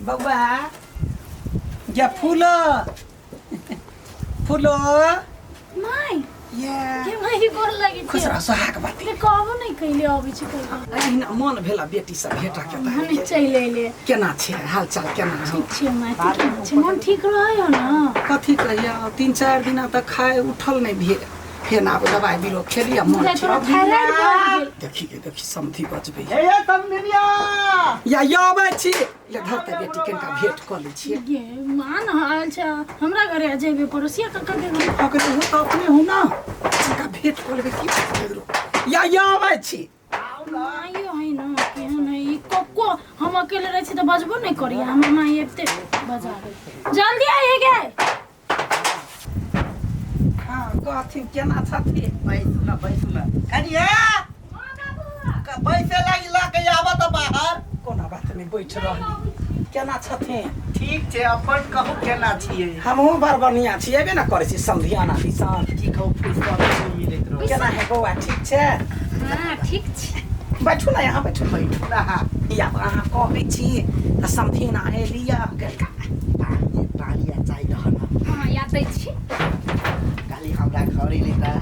बौआ या फूलो फूलो माय ये के माय गोर लगे खुश रह सोहाग बाती के कहबो नहीं कैले अबै छी कहियो एहिना मन भेला बेटी सब भेटा के हम तऽ चलि अयले केना छै हाल चाल केना छौ ठीक छै माय ठीक छै मन ठीक रहै हो ना कथी कहिया 3-4 दिना तक खाए उठल नहीं भेल फेर आब दवाइ बीरो खेली आ मन मुदा तोरा थायराइड बढ़ गेल देखी के देखी समधी बचबै हे ये समधिनिया या या अबै छी ले धरते बेटी कनिका भेंट कऽ लै छियै गे माँ न आयल छै हमरा घरे आ जेबे पड़ोसिया कक्का के घर अगर हो तऽ अपने हो ना कनिका भेंट कऽ लेबै की ककरो या या अबै छी माइयो है न केहन है ई कक्को हम अकेले रहै छी तऽ बजबो नहि करिया हमर माँ अबिते बजा जल्दी आइए गे हँ कहथिन केना छथिन बैसू ना बैसू ना कनिया बैसे लागी लऽ के आबऽ तऽ बाहर कोनो बात नहि बैठ रहली केना छथिन ठीक छै अपन कहू केना छियै हमहूँ बड़ बढ़िआँ छी अयबे ने करै छी समधियाना दिसन की कहू फुर्सत नहि मिलैत रहै केना है बौआ ठीक छै हाँ ठीक छै बैठू ने यहाँ बैठू बैठू ना या अहाँ कहै छी तऽ समधिना एली पानी पानी आ चाय दह ना हाँ याद दै छी काली हमरा घर एली तऽ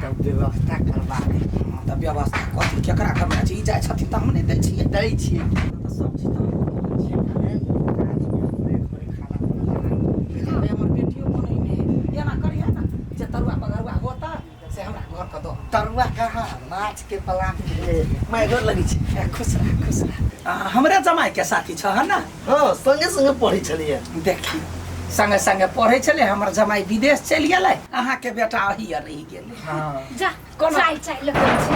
तब व्यवस्था करबा दे हँ, तऽ व्यवस्था कथी केकरा घरमे छै ई जाइ छथिन तऽ हम नहि दै छियै दै छियै तऽ सब चीज तऽ अरे हमर बेटियो बनैने एना करिहे ने जे तरुआ बघरुआ होता से हमरा घर के दो तरुआ कहाँ माछ के पलान मैं गोर लगी छै ए, खुश रह खुश रह आ, हमरे जमाई के साथी छ है ना हाँ संगे संगे पढ़ै छलियै देखी संगे संगे पढ़ै छलै हमर जमाई विदेश चलि गेलै अहाँके बेटा अही रहि गेलै हाँ जा कोना? चाय चाय लगै छै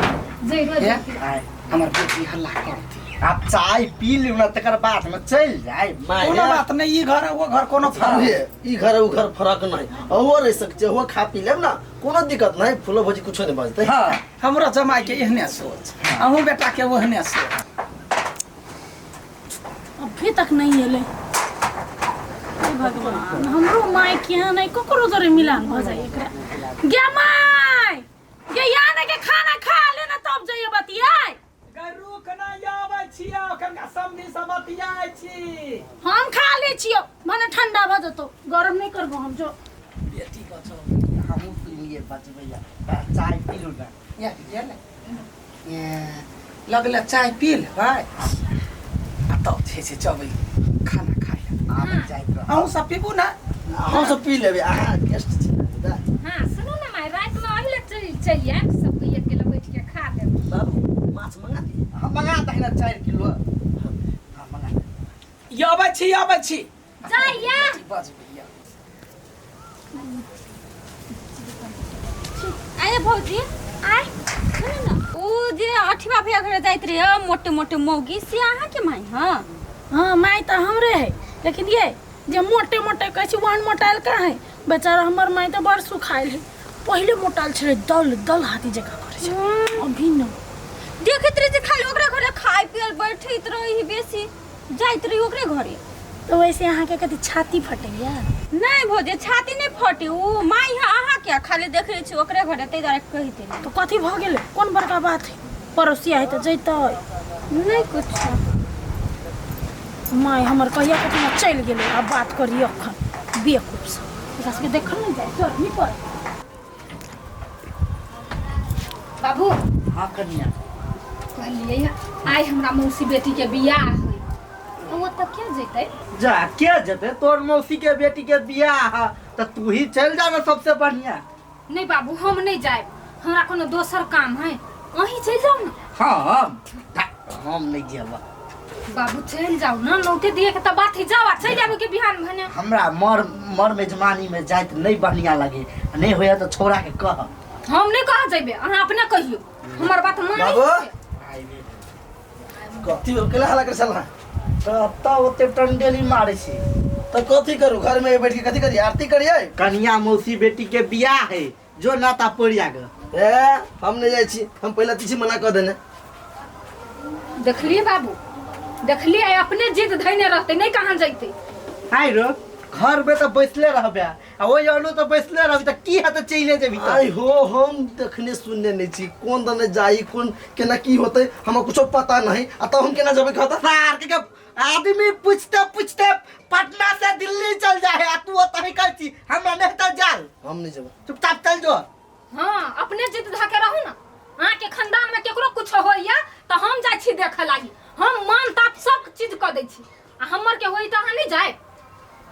जइबो हे? जल्दी। आय हमर बेटी हल्ला करती आब चाय पी लिउ ना तकर बाद में चलि जाय माय कोनो बात नहीं ई घर वो घर कोनो फरक अरे ई घर उ घर फरक नहीं अहो रह सक छै अहो खा पी लेब ना कोनो दिक्कत नहीं फूलो भोजी कुछो नहीं बजतै हाँ हमरो जमाई के एहने सोच अहूँ बेटा के ओहने सोच अभी तक नहीं एलै हे भगवान हमरो माय केहन है ककरो जरे मिलान भऽ जाइ एकरा गे माय गे यहाँ ने के खाना खा ले ना तब जाइए बतियाय रुक ना आबै छियै ओखनका समधी से बतियाइ छी हम खा ले छियो मने ठंडा भऽ जेतौ गरम नहीं करबो हम जो बेटी बचो हमहूँ सुनलियै बचबैया चाय पी लू ना या ये ले ये लगले चाय पी लेबै आ तब जे छै चबै खाना खाय लए आबै जाइत रह अहूँ सब पीबू ने अहाँ सब पी लेबै अहाँ गेस्ट छी ने दादा हाँ सुनू ने माय राति में अहिले चलि चलि आयब सब कोई अकेले बैठ के खा लेब बाबू माछ मंगा दी हम मंगा दही ना 4 किलो हाँ मंगा दे। ये अबै छी अबै छी जाइया बजबैया आये भौजी आय सुनू ने उ जे अठवा भैया घरे जाइत रहे मोटे मोटे मौगी से अहाँ के माय हाँ हाँ माय तऽ हमरे है लेकिन ये जे मोटे मोटे कहै छै ओहन मोटायल कहाँ है बेचारा हमर माय तऽ बड़ सुखायल है पहिले मोटायल छलै दल दल हाथी जकाँ करै छै अभी न देखैत रहे जे खाली ओकरे घरे खाय पियल बैठैत रही बेसी जाइत रही ओकरे घरे तऽ वैसे अहाँके कथी छाती फटैया नहीं भौजी छाती नहीं फटी उ माय है अहाँ के खाली देखै छी ओकरे घरे ताहि दुआरे कहि देली तऽ कथी भऽ गेलै कोन बड़का बात है पड़ोसी है तऽ जैतै नहीं कुछ माय हमर कहिया कथी चलि गेलै आब बात करी अखन बेवकूफ सब एकरा सबके देखल नहि जाइ गर्मी पड़ै बाबू हाँ कनिया कहलियै आइ हमरा मौसी बेटी के बियाह है तऽ ओतऽ के जेतै जा के जेतै तोर मौसी के बेटी के बियाह है तऽ तू ही चलि जा ना सबसे बढ़िया नहीं बाबू हम नहीं जायब हमरा कोनो दोसर काम है अहीं चलि जाउ ने हम हम नहीं जेब बाबू चलि जाउ ने नौते दिए के तऽ बात है जाउ आ चलि आबे के बिहान भने हमरा मर मर मेजमानी में जाइत नहीं बढ़िया लगे आ नहीं होया तऽ छोरा के कह हम नहीं कह जेबे अहाँ अपने कहियो हमर बात मानै बाबू छियै। कथी भेल केला हल्ला कर छला तऽ ओते टंडेली मारै छी तऽ कथी करू घर में बैठ के कथी करी आरती करियै कनिया मौसी बेटी के बियाह है जो नाता पड़िया के ए हम नहीं जाइ छी हम पहिले तीसी मना कऽ देने देखलिए बाबू देखलिए अपने जिद धैने रहते नहीं कहाँ जैते हाय रो घर में तो बैसले रहबे आ ओहि अनु तो बैसले रहबी त की हेतै चले जेबी त आई हो, हम देखने सुनने नहीं छी, कोन दने जाई कोन केना की होते हमरा कुछो पता नहीं, आ तब हम केना जेबै खाता? सार के आदमी पूछते पूछते पटना से दिल्ली चल जाए आ तू ओतही कहै छी हमरा नहीं त जाल। हम नहीं जेबै। चुपचाप चल जो। हाँ, अपने जिद धके रहू ना। अहाँके खानदान में केकरो कुछ होइया तऽ हम जाइ छी देखऽ लागी, हम मान ताप सब चीज कऽ दै छी, आ हमर के होई तऽ अहाँ नहि जाय।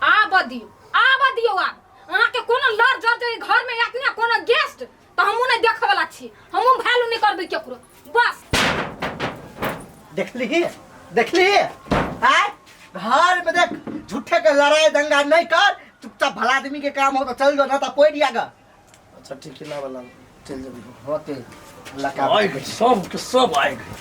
आबऽ दियौ, आबऽ दियौ। आब अहाँके कोनो लड़ जड़ जे घर में आयत ने कोनो गेस्ट तऽ हमहूँ नहि देखऽ वाला छी, हमहूँ वैल्यू नहि करबै केकरो। बस देखली, देखली आय घर में देख झूठे के लड़ाई दंगा नहीं कर, चुपचाप भला आदमी के काम हो तो चल जो, ना तो कोई दिया गा। अच्छा ठीक है, लावा लावा चल जेबै। होते लका आइ गए सब के सब आइ गए।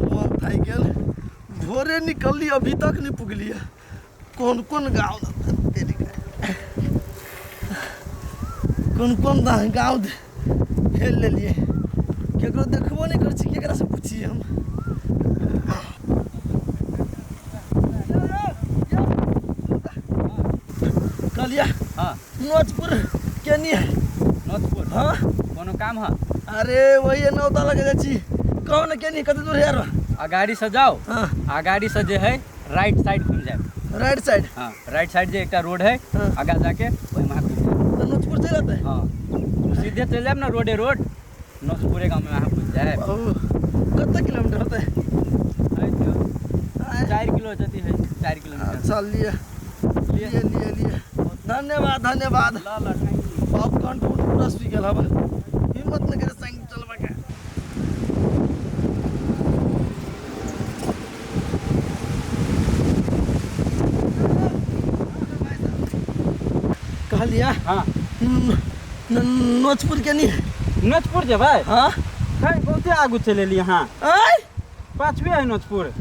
मन थाकि गेल, भोरे निकलली अभी तक नहीं पुगलियै। कोन कोन गाँव कोन कोन गाँव हेल लेलियै, केकरो देखबो नहीं करै छी, केकरा से पूछिए हम। कहलिया हाँ। नोचपुर केनी है? नोचपुर? हाँ। कोनो काम है? अरे वही है, नौता लगे जाइ छी। कहू ने केनी कते दूर है यार? अगाड़ी से जाओ। हाँ। अगाड़ी से जे है राइट साइड घुम जाए। Right side? हाँ, राइट साइड जे एकटा रोड है। हाँ। आगा जाके ओहिमे अहाँ घुम जाए। तो नोचपुर चलि रहतै? हाँ, सीधे चलि जायब ना, रोडे रोड नोचपुरे गाँव में अहाँ पुज जाए। ओ, कते किलोमीटर होतै? है तो 4 किलो जति है, 4 किलोमीटर। अच्छा लिए लिए लिए लिए, धन्यवाद धन्यवाद। ल ल, thank you. बाप कंठ पूरा सुई गेल हबा, हिम्मत नहीं करे संग चलबा के। कहलिया? हाँ। नोचपुर के नहीं है? नोचपुर जेबै? हाँ। है, बहुते आगू चलि एलियै अहाँ। आय? पाछुए है नोचपुर।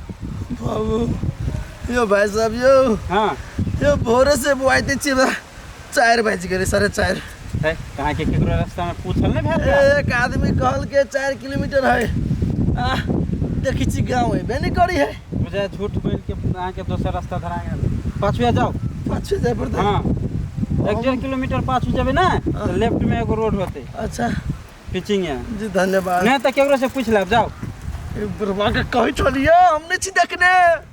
बाबू यो भाई साहब यो। हाँ। यो भोरे से बुआइते छी, 4 बज गेलै, 4:30। है, कहाँ के केकरो रास्ता में पूछल नहीं भेल? एक आदमी कहल के 4 किलोमीटर है। आ देखी छी गाँव है, बेनी करी है। बुझाय झूठ बोल के अहाँ के दोसर रास्ता धरा गेल। पाछुए जाओ। पाछुए जाय पड़तै? हाँ। 1.5 किलोमीटर पाछू जेबै ना, हाँ। तो लेफ्ट में एगो रोड होते। अच्छा। पिचिंग है। जी धन्यवाद। नहीं तो केकरो से पूछ लेब, जाओ। ए बुढ़वा के कहै छलियै हम नहीं छी देखने,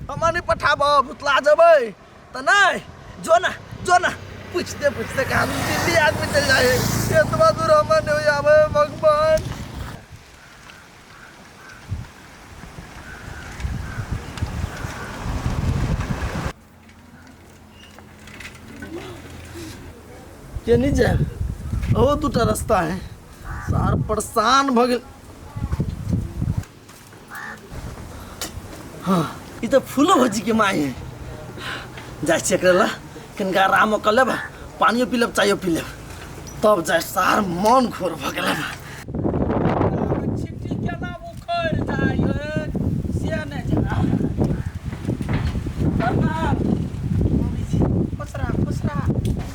हमरा नहीं पठाबऽ, भुतला जेबै तऽ नहीं, जो ना जो ना, पूछते पूछते के हम दिल्ली आदमी चल जाए, एतबा दूर हमरा नहीं आवे भगवान। के नहीं जाए, ओ दूटा रास्ता है, सार परेशान भ गेल। हाँ, ई तो फूलो भौजी के माय है। जाइ छी एकरा ला कनिका आराम कऽ लेब, पानियो पी लेब, चायो पी लेब, तब जाय। सार मन घोर भऽ गेल। छिट्टी केना उखड़ि जाइ है से नहि जाना। प्रणाम। खुश रह, खुश रह।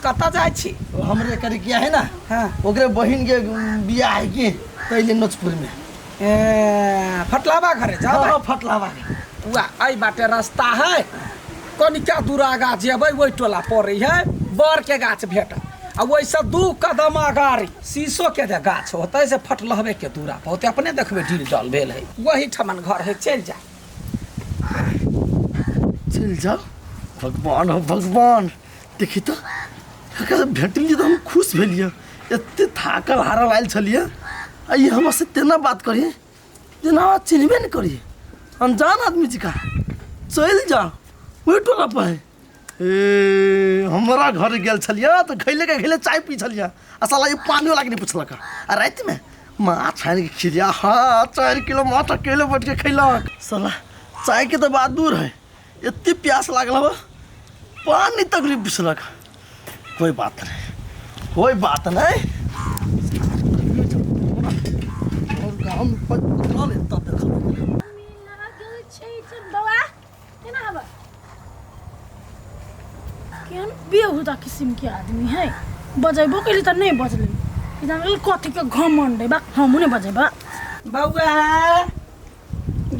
कतऽ जाइ छी? हमरे करे किया है ना? हाँ। ओकरे बहिन के बियाह है की तैले नोचपुर में। ए, फटलावा घरे जाओ। हाँ, फटलावा घरे। उआ एहि बाटे रास्ता है, कनिका दूर आगा जेबै ओहि टोला पड़ै है, बर के गाछ भेटत, आ ओहिसँ 2 कदम अगाड़ी शीशो के जे गाछ होतै से फटलहबे के दूरा पर होतै, अपने देखबै ढील डल भेल है, वही ठमन घर है, चलि जा। चलि जाओ। भगवान हो भगवान, देखी तो एकरा से भेटलियै तऽ हम खुश भेलियै, एते थाकल हारल आयल छलियै, आ ई हमरा से तेना बात करियै जेना हमरा चिन्हबे नहि करियै, अनजान आदमी जी का। चलि जाओ ओहि टोला पर है। ए हमरा घर गेल छलियै तऽ घैले के घैले चाय पी छलियै, आ साला ई पानियो लागी नहि पुछलक। आ रातिमे माछ आनि के खिलिया, हाँ 4 किलो माछ अकेले बैठ के खैलक साला। चाय के तऽ बात दूर है, एते प्यास लागल हवा, पानी तक नहीं पुछलक। कोई बात नहीं, कोई बात नहीं। और गाँव में उतरल तब देखल। केहन बेहुदा किसिम के आदमी है, बजेबो कैली तऽ नहीं बजलै। ई जान गेल कथी के घमंड है, बा हमहूँ नहीं बजेबा। बौआ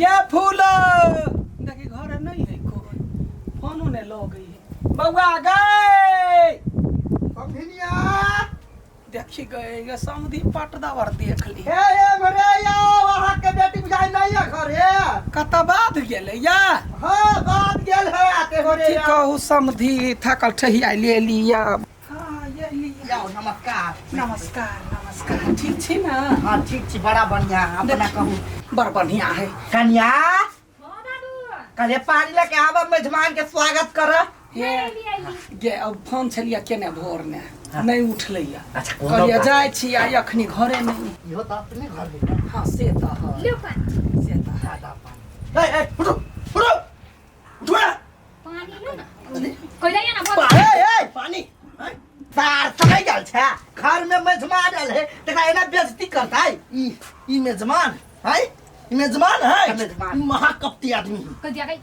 गे फूल देखी घरे नहीं है कोई फोनो नहीं लगे है बौआ गए समधिनिया देखी गए ये समधी पटदावर देख ली हे हे मरे या वहाँ के बेटी बुझाई नहीं है घरे कत बाद गेलै या हाँ बात गेल है आते हो रे की या। कहू समधी थकल ठहिया ले लिया हाँ ये लिया जाओ नमस्कार नमस्कार नमस्कार ठीक छी ना हाँ ठीक छी बड़ा बढ़िया अपना कहू बड़ बढ़िया है कन्या हाँ बाबू कले पानी लेके आवा मेजबान के स्वागत कर ये गे अब फोन छलिया केने भोर ने नहीं उठलैया अच्छा कोनो कहलिया बात जाइ छी आ अखनी घरे नहीं इहो तो अपने घर में हाँ से तऽ है लियो पानी से तऽ है दादा पानी ए ए उठो उठो उठो ना पानी लो ना कोई जाइए ना बहुत ए ए पानी हैं? सार समय गेल छै घर में मेजबान आयल है तकरा एना बेइज्जती करतै ई ई मेजबान है ई मेजबान है मेजबान। ई महाकपटी आदमी है कह दिया गई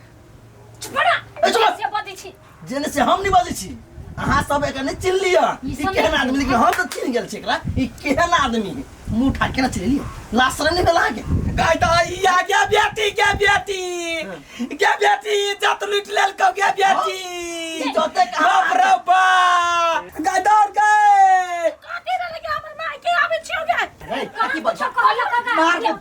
चुप ना ए, चुप। से बजै छी जेने से हम नहीं बजै छी अहाँ सब एकरा नहीं चिन्ह लिअ ई ई सब केहन नहीं आदमी लेकिन हम तऽ चिन्ह गेल छी एकरा ई केहन आदमी है मुँह उठा केना चिन्ह लिअ लाज शरम नहीं भेल अहाँके गाय तऽ ई आ गे बेटी गे बेटी गे बेटी इज्जत लूटि लेलकौ गे बेटी ई जते कहाँ बाप रे बा गाय दौड़ गए कथी भेलै गे हमर माय के आबै छियौ गे ए कथी बजा कहलक का मार के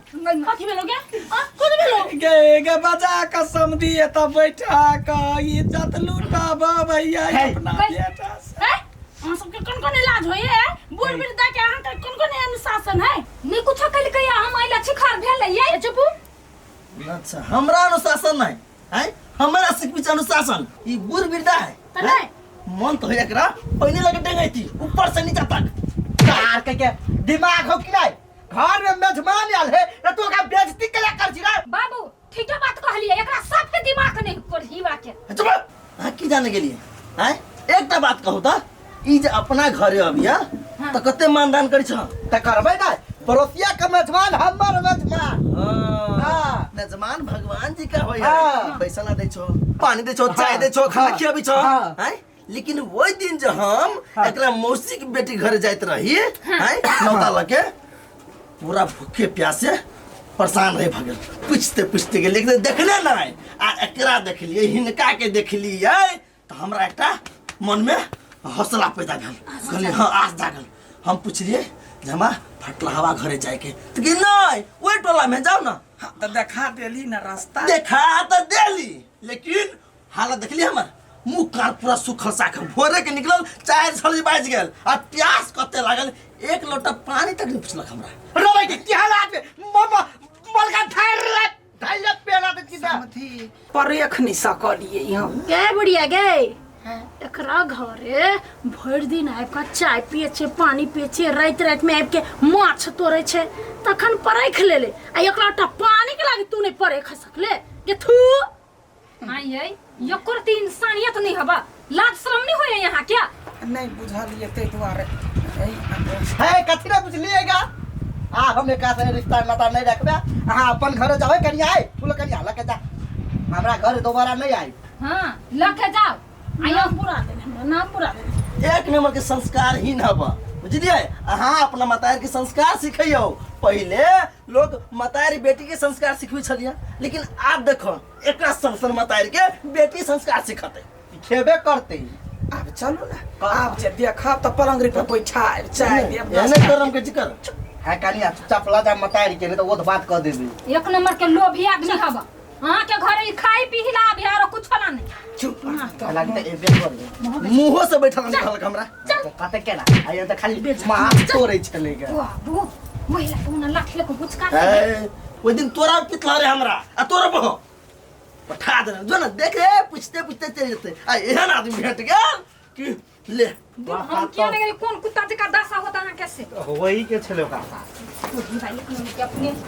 कथी भेलौ गे आ कथी भेलौ गे गे बजा के समधी एतऽ बैठा के इज्जत लूटब भैया हे। अपना गई। बेटा से ए अहाँ सबके कोन कोन इलाज होइए बूढ़ वृद्धा के अहाँके कोन कोन अनुशासन है नहीं कुछो कलकै हम आइला छिखार भेलै ये चुपू अच्छा हमरा अनुशासन नहीं है हमरा सिखबी छै अनुशासन ई बूढ़ वृद्धा है तऽ नहि मन तो है एकरा पहिने लगे डेंगैती ऊपर से नीचा तक सार के के दिमाग हो कि नहीं घर में मेजबान आयल है त तू ओकरा बेइज्जती केला कर छी रे बाबू ठीके बात कहलिए एकरा सबके दिमाग नहीं कोढ़ीवा के चुप अहाँ की जाने गेलिए हैं एकटा बात कहू तऽ ई जे अपना घरे अबिया तऽ कते मानदान करै छ त करबै ना पड़ोसिया के मेजबान हमर मेजबान हाँ। मेजबान भगवान जी का होय हाँ। पैसा ना दै छो पानी दै छो चाय दै छो खाना हाँ। खियाबै छो हाँ। हैं लेकिन ओहि दिन जे हम हाँ। एकरा मौसी के बेटी घरे जाइत रही हैं नौता लके पूरा भूखे प्यासे परेशान रहे भगल पूछते पूछते गेल लेकिन देखले नहीं आ एकरा देखलिए हिनका के देखलिए तऽ हमरा एकटा मनमे हौसला पैदा भेल कहलिए हाँ आस जागल हम पुछलिए जे हमरा फटलहवा घरे जाइके तऽ कि नहि ओहि टोलामे जाउ ने हाँ, तऽ देखा देली ना रास्ता देखा तऽ देली लेकिन हालत देखली हमर मुँह कान पूरा सुखल साखल भोरे के निकलल 4 बाजि गेल आ प्यास कते लागल एक लोटा पानी तक नहीं पुछलक हमरा रोबै के की हालात में ममा मलका धार ले धैले पेला दे छी समधी परेख नहीं सकलिए हम गे बुढ़िया गे एकरा घरे भरि दिन आबि कऽ चाय पिए छै पानी पिए छै राति राति में आबि के माछ तोड़ै छै तखन परख लेले आ एकरा एकटा पानी के लागी तू नहीं परख सकले गे थू हाँ ये एकर तो इंसानियत नहीं हवा लाज शर्म नहीं होया यहाँ क्या नहीं बुझलिए ताहि दुआरे है कथी ने बुझलिएगा आ हम एकरा से रिश्ता नाता नहीं रखबे अहाँ अपन घर जाओ कनिया आइ फूल कनिया लके जा हमरा घर दोबारा नहीं आई हाँ लके जाओ नाम पुरा देने हमरा नाम पुरा देने एक नंबर के संस्कारहीन हब बुझलिए अहाँ अपना मतार के संस्कार सिखैयौ पहिले लोग मतारी बेटी के संस्कार सिखबै छलियै लेकिन आब देखो एकरा संग संग मतारी के बेटी संस्कार सिखतै खेबे करते आब चलू ना आब जे देखब तऽ पलंगरी पर बैठा चाय देब एहने करम के जिकर है कनिया चुपचाप ल जा मतारी के नहीं तो वो तो बात कर देबी एक नंबर के लोभी आदमी हवा अहाँ के घरे ई खाई पी ला अभी आरो कुछ ना नहीं चुप हालांकि तो एबे कर मुंहो से बैठल निकलक हमरा कते केना आइ तऽ खाली माछ तोड़ै छलै गे बाबू महिला तो ना लाठी लेके हुचका ए, ओहि दिन तोरा पितला रे हमरा आ तोरा बहो पठा देना जो ना देख रे पूछते पूछते चलि जेतै आ एहन आदमी भेट गेल कि ले हम किया नहीं गेली कोन कुत्ता जका दशा होता ना कैसे वही के छलै ओकरा साथ भाई एक नंबर के अपने